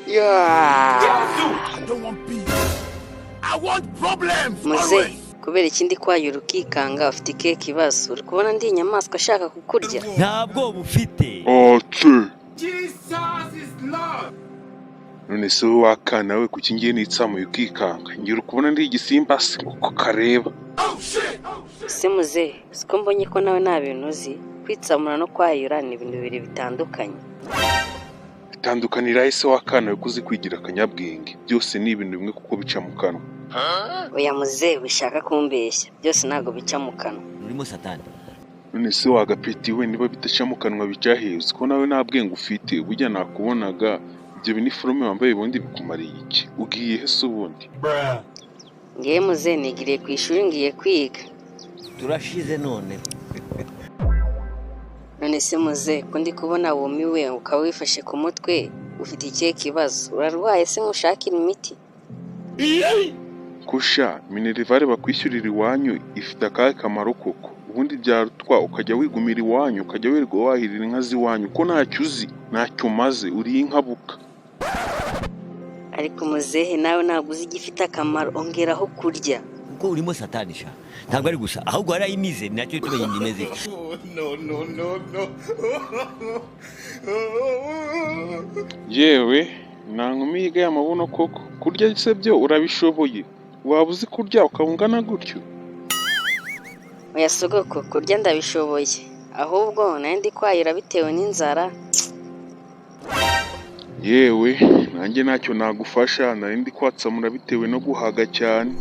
Yeah! I don't want peace. I want problems Muze, always. kubera ikindi kwayura ukikanga, ufite ikihe kibazo? Uri kubona ndi inyamaswa ashaka kukurya? Nta bwoba ufite. Atse. Jesus is Lord. None se wowe wakana we, kuki ngiye nitsamuye ukikanga? Ngira ukubona ndi igisimba se uko kareba? Oh shit. Oh shit. Se muze, siko mbonye ko nawe nta bintu uzi. Kwitsamura no kwayura ni ibintu bibiri bitandukanye. Bitandukanira ese wakana we, ko uzi kwigira akanyabwenge? Byose ni ibintu bimwe kuko bica mu kanwa. Oya muze, wishaka kumbeshya, byose ntabwo bica mu kanwa. Urimo satani. None se wagapeti we, niba bidaca mu kanwa bica he? Uzi ko nawe nta bwenge ufite? Burya nakubonaga. Ibyo biniforume wambaye ubundi bikumariye iki? Ugiye he se ubundi? Bruh. Ngiye muze, nigiriye ku ishuri, ngiye kwiga. Turashize none. None se muze, ko ndi kubona wumiwe, ukaba wifashe ku mutwe, ufite ikihe kibazo? Urarwaye se nkushakira imiti? Kusha minerval bakwishyurira iwanyu ifite akahe kamaro koko? Ubundi byarutwa ukajya wigumira iwanyu, ukajya wirirwa wahirira inka z'iwanyu, ko ntacyo uzi, ntacyo umaze, uriye inka buka. Ariko muzehe, nawe ntabwo uzi igifite akamaro, ongeraho kurya. Kuko urimo satani sha. Ntabwo ari gusa, ahubwo warayimize, nacyo tumenya inda imeze. No, no, no, no. Yewe, nta nkumi yigaye amabuno koko. Kurya se byo urabishoboye? Waba uzi kurya ukaba ungana gutyo? Oya sogoko, kurya ndabishoboye, ahubwo nari ndi kwayura bitewe n'inzara. Yewe, nanjye ntacyo nagufasha, nari ndi kwatsamura bitewe no guhaga cyane.